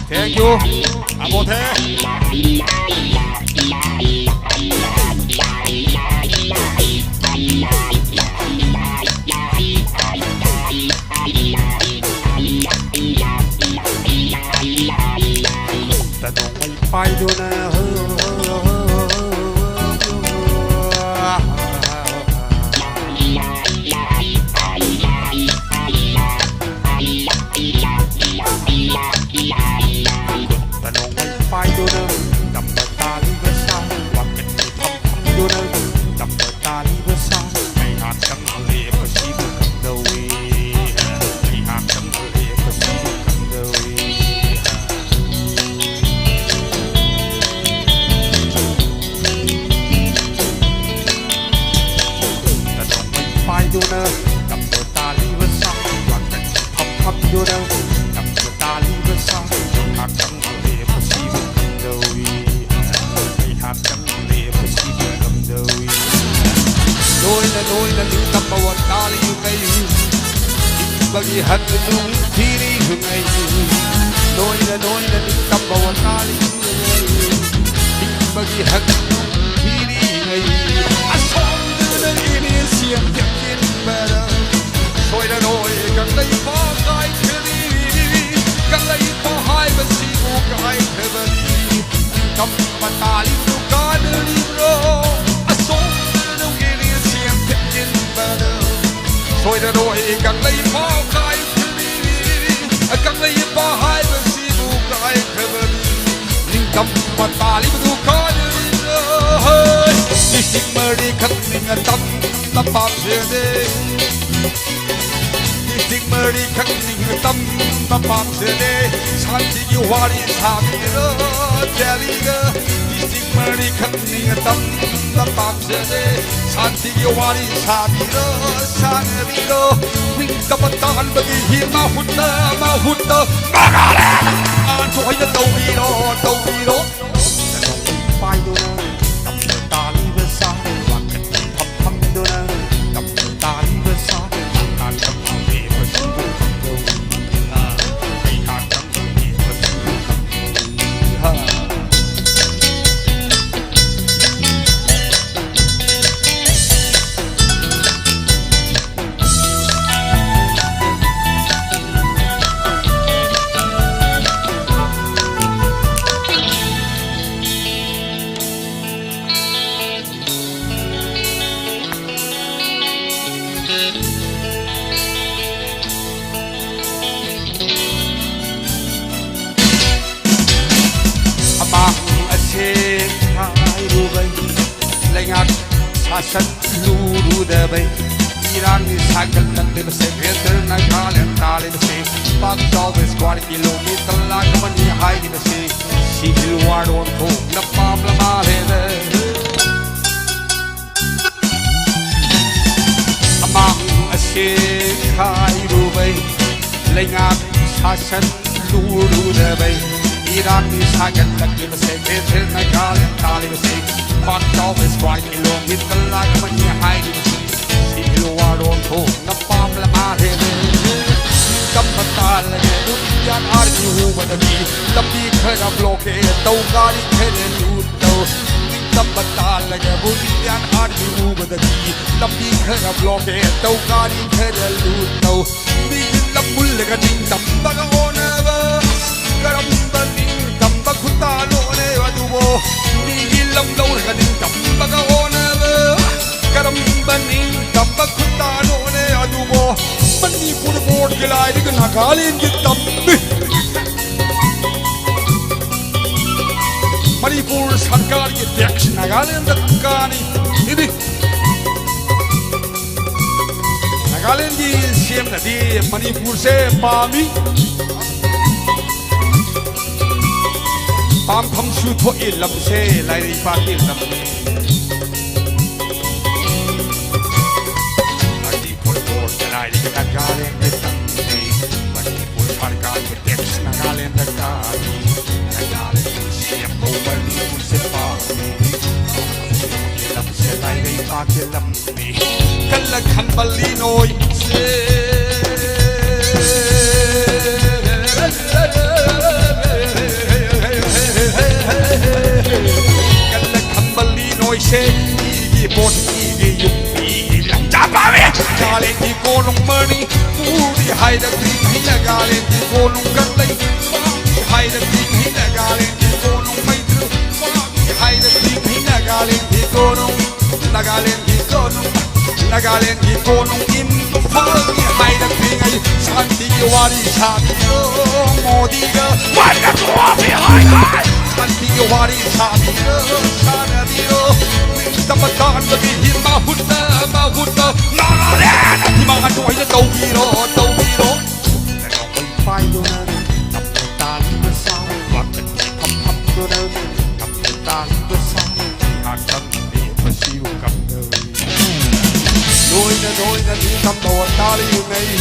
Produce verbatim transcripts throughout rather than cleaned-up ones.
Thank you. ꯑꯕꯣꯊꯦ꯫ ꯇꯗꯣꯡ ꯃꯩ ꯄꯥꯏꯗꯨꯅ ꯇꯅꯣꯡꯃꯩ ꯄꯥꯏꯗꯨꯅ ꯇꯝꯕ ꯇꯥꯜꯂꯤꯕ ꯁꯥ, ꯋꯥꯀꯠ ꯃꯤꯐꯝ ꯐꯝꯗꯨꯅ ꯇꯝꯕ ꯇꯥꯜꯂꯤꯕ ꯁꯥ, ꯉꯥꯏꯍꯥꯛꯇꯪ ꯂꯦꯞꯄꯁꯤꯕꯨ ꯀꯝꯗꯧꯏ? ꯉꯥꯏꯍꯥꯛꯇꯪ ꯂꯦꯞꯄꯁꯤꯕꯨ ꯀꯝꯗꯧꯏ? ꯇꯅꯣꯡꯃꯩ ꯄꯥꯏꯗꯨꯅ ꯇꯝꯕ ꯇꯥꯜꯂꯤꯕ ꯁꯥ, ꯋꯥꯀꯠ ꯐꯝ ꯐꯝꯗꯨꯅ ꯇꯝꯕ ꯇꯥꯜꯂꯤꯕ ꯁꯥ, ꯉꯥꯏꯍꯥꯛꯇꯪ ꯂꯦꯞꯄꯁꯤꯕꯨ ꯀꯝꯗꯧꯏ? ꯉꯥꯏꯍꯥꯛꯇꯪ ꯂꯦꯞꯄꯁꯤꯕꯨ ꯀꯝꯗꯧꯏ? ꯅꯣꯏꯅ ꯅꯣꯏꯅ ꯅꯤꯡꯇꯝꯕ ꯋꯥ ꯇꯥꯜꯂꯤꯕꯉꯩ, ꯍꯤꯡꯕꯒꯤ ꯍꯛ ꯑꯗꯨꯝ ꯊꯤꯔꯤꯕꯉꯩ, ꯅꯣꯏꯅ ꯅꯣꯏꯅ ꯅꯤꯡꯇꯝꯕ ꯋꯥ ꯇꯥꯜꯂꯤꯕꯉꯩ, ꯍꯤꯡꯕꯒꯤ ꯍꯛ ꯑꯗꯨꯝ ꯊꯤꯔꯤꯉꯩ, ꯑꯁꯣꯝꯗꯅ ꯏꯅꯦ ꯁꯦꯝ ꯊꯦꯝꯖꯤꯟꯕꯗ ꯁꯣꯏꯔꯔꯣꯏ ꯀꯪꯂꯩꯄꯥꯛ ꯀꯥꯏꯈ꯭ꯔꯅꯤ꯫ ꯀꯪꯂꯩꯄꯥꯛ ꯍꯥꯏꯕꯁꯤꯕꯨ ꯀꯥꯏꯈ꯭ꯔꯕꯅꯤ꯫ ꯅꯤꯡꯇꯝꯕ ꯇꯥꯜꯂꯤꯕꯗꯨ ꯀꯥꯟꯅꯔꯤꯕ꯭ꯔꯣ? ꯑꯁꯣꯝꯗꯅ ꯏꯅꯦ ꯁꯦꯝ ꯊꯦꯝꯖꯤꯟꯕꯗ ꯁꯣꯏꯔꯔꯣꯏ ꯀꯪꯂꯩꯄꯥꯛ ꯀꯥꯏꯈ꯭ꯔꯅꯤ꯫ ꯀꯪꯂꯩꯄꯥꯛ ꯍꯥꯏꯕꯁꯤꯕꯨ ꯀꯥꯏꯈ꯭ꯔꯕꯅꯤ꯫ ꯅꯤꯡꯇꯝꯕ ꯇꯥꯜꯂꯤꯕꯗꯨ ꯀꯥꯏꯅꯔꯣꯏ꯫ ꯗꯤꯁꯇ꯭ꯔꯤꯛ ꯃꯔꯤꯈꯛ ꯅꯤꯡꯇꯝꯅ ꯄꯥꯝꯖꯗꯦ꯫ ꯗꯤꯁꯇ꯭ꯔꯤꯛ ꯃꯔꯤꯈꯛ ꯅꯤꯡꯇꯝꯅ ꯄꯥꯝꯖꯗꯦ꯫ ꯁꯥꯟꯇꯤꯒꯤ ꯋꯥꯔꯤ ꯁꯥꯕꯤꯔꯣ ꯗꯦꯜꯂꯤꯒ꯫ ꯗꯤꯁꯇ꯭ꯔꯤꯛ ꯃꯔꯤꯈꯛ ꯅꯤꯡꯇꯝꯅ ꯄꯥꯝꯖꯗꯦ꯫ ꯁꯥꯟꯇꯤꯒꯤ ꯋꯥꯔꯤ ꯁꯥꯕꯤꯔꯣ, ꯁꯥꯟꯅꯕꯤꯔꯣ꯫ ꯅꯤꯡꯇꯝꯕ ꯇꯥꯟꯕꯒꯤ ꯍꯤ ꯃꯍꯨꯠꯇ, ꯃꯍꯨꯠꯇ ꯃꯉꯥꯂꯦ꯫ ꯑꯥꯟꯊꯣꯛ ꯑꯣꯏꯅ ꯇꯧꯕꯤꯔꯣ, ꯇꯧꯕꯤꯔꯣ꯫ ꯄꯥꯏꯗꯨꯅ ꯇꯝꯕ ꯇꯥꯜꯂꯤꯕ ꯁꯥ, ꯋꯥꯀꯠ ꯐꯝ ꯐꯝꯗꯨꯅ ꯇꯝꯕ ꯇꯥꯜꯂꯤꯕ ꯁꯥ, ꯇꯥꯟꯕ ꯐꯪꯂꯤꯕꯁꯤꯕꯨ ꯁꯟ ꯂꯨꯔꯨꯗꯕꯩ ꯏꯔꯥꯡꯅꯤ ꯁꯥꯒꯠꯂꯛꯂꯤꯕꯁꯦ꯫ Greater Nagaland ꯇꯥꯔꯤꯕꯁꯦ ꯄꯥꯛ ꯆꯥꯎꯕ square kilometer ꯂꯥꯈ ꯑꯃꯅꯤ ꯍꯥꯏꯔꯤꯕꯁꯦ꯫ ꯁꯤꯒꯤ ꯋꯥꯔꯣꯟ ꯊꯣꯛꯅ ꯄꯥꯝꯂ ꯃꯥꯜꯂꯦꯗ꯫ ꯑꯃꯥꯡ ꯑꯁꯦ ꯈꯥꯏꯔꯨꯕꯩ ꯂꯩꯉꯥꯛ ꯁꯥꯁꯟ ꯂꯨꯔꯨꯗꯕꯩ ꯏꯔꯥꯡꯅꯤ ꯁꯥꯒꯠꯂꯛꯂꯤꯕꯁꯦ꯫ Greater Nagaland ꯇꯥꯔꯤꯕꯁꯦ ꯄꯥꯛ ꯆꯥꯎꯕ square kilometer ꯂꯥꯈ ꯑꯃꯅꯤ ꯍꯥꯏꯔꯤꯕꯁꯦ꯫ ꯁꯤꯒꯤ ꯋꯥꯔꯣꯟ ꯊꯣꯛꯅ ꯄꯥꯝꯂ ꯃꯥꯜꯂꯦ꯫ ꯅꯤꯡꯇꯝꯕ ꯇꯥꯜꯂꯒꯦ ꯕꯨꯔꯤꯌꯥꯟ ꯑꯥꯔꯃꯤ ꯎꯕꯗꯒꯤ ꯂꯝꯕꯤ ꯈꯔ blockade ꯇꯧ, ꯒꯥꯔꯤ ꯈꯔ loot ꯇꯧ꯫ ꯅꯤꯡꯇꯝꯕ ꯇꯥꯜꯂꯒꯦ ꯕꯨꯔꯤꯌꯥꯟ ꯑꯥꯔꯃꯤ ꯎꯕꯗꯒꯤ ꯂꯝꯕꯤ ꯈꯔ blockade ꯇꯧ, ꯒꯥꯔꯤ ꯈꯔ loot ꯇꯧ꯫ ꯃꯤꯒꯤ ꯂꯝ ꯃꯨꯜꯂꯒ ꯅꯤꯡꯇꯝꯕꯒ ꯑꯣꯟꯅꯕ, ꯀꯔꯝꯕ ꯅꯤꯡꯇꯝꯕ ꯈꯨꯇꯥꯂꯣꯅꯦ ꯑꯗꯨꯕꯣ? ꯃꯤꯒꯤ ꯂꯝ ꯂꯧꯔꯒ ꯅꯤꯡꯇꯝꯕꯒ ꯑꯣꯟꯅꯕ, ꯀꯔꯝꯕ ꯅꯤꯡꯇꯝꯕ ꯈꯨꯇꯥꯂꯣꯅꯦ ꯑꯗꯨꯕꯣ? ꯃꯅꯤꯄꯨꯔ board ꯀꯤ ꯂꯥꯏꯔꯤꯛ ꯅꯥꯒꯥꯂꯦꯟꯒꯤ ꯇꯝꯃꯤ꯫ ꯃꯅꯤꯄꯨꯔ ꯁꯔꯀꯥꯔꯒꯤ tax ꯅꯥꯒꯥꯂꯦꯟꯗ ꯀꯥꯅꯤ꯫ ꯏꯗꯤ ꯅꯥꯒꯥꯂꯦꯟꯒꯤ ꯁꯤ ꯑꯦꯝꯅꯗꯤ ꯃꯅꯤꯄꯨꯔꯁꯦ ꯄꯥꯝꯃꯤ꯫ ꯄꯥꯝꯐꯝꯁꯨ ꯊꯣꯛꯏ ꯂꯝꯁꯦ ꯂꯥꯏꯔꯩ ꯄꯥꯛꯀꯤ ꯂꯝꯅꯤ꯫ ꯃꯅꯤꯄꯨꯔ board ꯀꯗꯥꯏꯗꯒꯤ ꯅꯥꯒꯥꯂꯦꯟꯗ ꯆꯪꯗꯦ꯫ ꯃꯅꯤꯄꯨꯔ ꯁꯔꯀꯥꯔꯒꯤ tax ꯅꯥꯒꯥꯂꯦꯟꯗ ꯀꯥꯔꯤ꯫ ꯅꯥꯒꯥꯂꯦꯟꯒꯤ ꯁꯤ ꯑꯦꯝ ꯃꯅꯤꯄꯨꯔꯁꯦ ꯄꯥꯝꯃꯤ꯫ ꯂꯝꯁꯦ ꯂꯥꯏꯔꯩ ꯄꯥꯛꯀꯤ ꯂꯝꯅꯤ꯫ ꯀꯜꯂ ꯈꯟꯕꯜꯂꯤ ꯅꯣꯏꯁꯦ꯫ ꯀꯜꯂ ꯈꯟꯕꯜꯂꯤ ꯅꯣꯏꯁꯦ꯫ ꯃꯤꯒꯤ ꯕꯣꯠ, ꯃꯤꯒꯤ ꯌꯨꯝ, ꯃꯤꯒꯤ ꯂꯝ ꯆꯥ ꯄꯥꯝꯃꯤ꯫ ꯅꯥꯒꯥꯂꯦꯟꯒꯤ ꯀꯣꯅꯨꯡ ꯃꯅꯤꯄꯨꯔꯗꯤ ꯍꯥꯏꯔꯛꯇ꯭ꯔꯤꯉꯩ ꯅꯥꯒꯥꯂꯦꯟꯒꯤ ꯀꯣꯅꯨꯡ ꯀꯜꯂꯩ ꯄꯥꯛꯇꯤ ꯍꯥꯏꯔꯛꯇ꯭ꯔꯤꯉꯩ ꯅꯥꯒꯥꯂꯦꯟꯒꯤ ꯀꯣꯅꯨꯡ ꯃꯩꯇ꯭ꯔꯤ ꯄꯥꯛꯇꯤ ꯍꯥꯏꯔꯛꯇ꯭ꯔꯤꯉꯩ ꯅꯥꯒꯥꯂꯦꯟꯒꯤ ꯀꯣꯅꯨꯡ, ꯅꯥꯒꯥꯂꯦꯟꯒꯤ ꯀꯣꯅꯨꯡ, ꯅꯥꯒꯥꯂꯦꯟꯒꯤ ꯀꯣꯅꯨꯡ ꯏꯝꯐꯥꯜꯒꯤ ꯍꯥꯏꯔꯛꯇ꯭ꯔꯤꯉꯩ ꯁꯥꯟꯇꯤꯒꯤ ꯋꯥꯔꯤ ꯁꯥꯕꯤꯌꯣ ꯃꯣꯗꯤꯒ꯫ ꯋꯥꯔꯤꯒ ꯊꯣꯛꯑꯕꯤ ꯍꯥꯏ ꯍꯥꯏ꯫ ꯁꯥꯟꯇꯤꯒꯤ ꯋꯥꯔꯤ ꯁꯥꯕꯤꯔꯣ, ꯁꯥꯟꯅꯕꯤꯔꯣ꯫ ꯅꯤꯡꯇꯝꯕ ꯇꯥꯟꯕꯒꯤ ꯃꯍꯨꯠꯇ, ꯃꯍꯨꯠꯇ ꯅꯥꯒꯥꯂꯦꯟ ꯏꯃꯥ ꯅꯣꯏꯅ ꯇꯧꯕꯤꯔꯣ, ꯇꯧꯕꯤꯔꯣ꯫ ꯅꯅꯥꯎꯈꯣꯏ ꯄꯥꯏꯗꯨꯅ ꯇꯞꯅ ꯇꯥꯜꯂꯤꯕ ꯁꯥꯎ, ꯋꯥꯀꯠ ꯐꯝ ꯐꯝꯗꯨꯅ ꯇꯞꯅ ꯇꯥꯜꯂꯤꯕ ꯁꯥꯎ꯫ ꯑꯩꯍꯥꯛ ꯈꯪꯗꯦ ꯃꯁꯤꯕꯨ ꯀꯝꯗꯧꯔꯤ꯫ ꯅꯣꯏꯅ ꯅꯣꯏꯅ ꯅꯤꯡꯇꯝꯕ ꯋꯥꯇꯥ ꯂꯩꯔꯤꯉꯩ,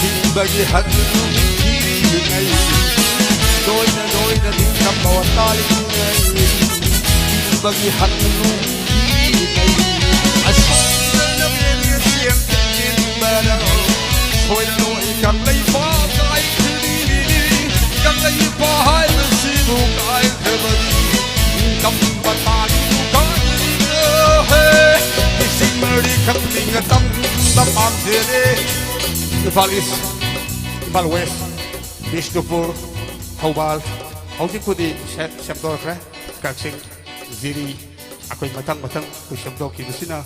ꯍꯤꯡꯕꯒꯤ ꯍꯛ ꯊꯤꯔꯤꯉꯩ꯫ ꯅꯣꯏꯅ ꯅꯣꯏꯅ ꯅꯤꯡꯇꯝꯕ ꯋꯥꯇꯥ ꯂꯩꯔꯤꯉꯩ, ꯍꯤꯡꯕꯒꯤ ꯍꯛ ꯊꯤꯔꯤꯉꯩ꯫ ꯑꯁꯣꯝꯗ ꯂꯝꯖꯦꯜꯒꯤ ꯆꯦꯟ ꯆꯦꯟꯕꯗ ꯁꯣꯏꯗꯅ ꯀꯪꯂꯩꯄꯥꯛ ꯀꯥꯏꯈꯤꯅꯤ꯫ ꯀꯪꯂꯩꯄꯥꯛ ꯍꯥꯏꯕꯁꯤꯕꯨ ꯀꯥꯏꯈ꯭ꯔꯕꯗꯤ ꯅꯤꯡꯇꯝꯕ ꯇꯥꯔꯤꯕꯨ ꯀꯥꯏꯔꯤꯕ꯭ꯔꯣ? ꯍꯦ! ꯂꯤꯁꯤꯡ ꯃꯔꯤꯈꯛ ꯅꯤꯡꯇꯝꯕ ꯄꯥꯝꯖꯔꯦ꯫ ꯏꯝꯐꯥꯜ ꯏꯁ, ꯏꯝꯐꯥꯜ ꯋꯦꯁ, ꯕꯤꯁꯅꯨꯄꯨꯔ, ꯊꯧꯕꯥꯜ, ꯍꯧꯖꯤꯛꯄꯨꯗꯤ ꯁꯦ-, ꯁꯦꯝꯗꯣꯔꯛꯈ꯭ꯔꯦ꯫ ꯀꯛꯆꯤꯡ, ꯖꯤꯔꯤ, ꯑꯩꯈꯣꯏ ꯃꯊꯪ ꯃꯊꯪ ꯑꯩꯈꯣꯏ ꯁꯦꯝꯗꯣꯛꯈꯤꯕꯁꯤꯅ꯫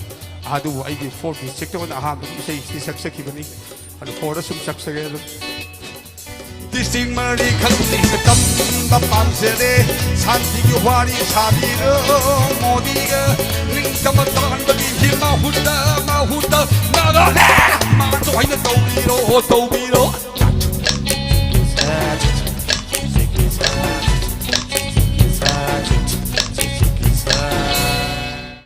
ꯑꯗꯨꯕꯨ ꯑꯩꯒꯤ ꯐꯣꯔ ꯗꯤꯁꯇ꯭ꯔꯤꯛꯇ ꯑꯣꯏꯅ ꯑꯍꯥꯟꯕꯒꯤ ꯏꯁꯩꯁꯤꯗꯤ ꯁꯛꯆꯈꯤꯕꯅꯤ꯫ ꯑꯗꯨ ꯐꯣꯔꯗ ꯁꯨꯝ ꯁꯛꯆꯒꯦ ꯑꯗꯨꯝ꯫ ꯗꯤꯁꯇ꯭ꯔꯤꯛ ꯃꯔꯤꯈꯛ ꯅꯤꯡꯇꯝꯕ ꯄꯥꯝꯖꯔꯦ꯫ ꯁꯥꯟꯇꯤꯒꯤ ꯋꯥꯔꯤ ꯁꯥꯕꯤꯔꯣ ꯃꯣꯗꯤꯒ꯫ ꯅꯤꯡꯇꯝꯕ ꯇꯥꯟꯕꯒꯤ ꯃꯍꯨꯠꯇ, ꯃꯍꯨꯠꯇ ꯅꯥꯒꯥꯂꯦꯟ ꯃꯥ ꯇꯣꯏꯅ ꯇꯧꯕꯤꯔꯣ, ꯇꯧꯕꯤꯔꯣ꯫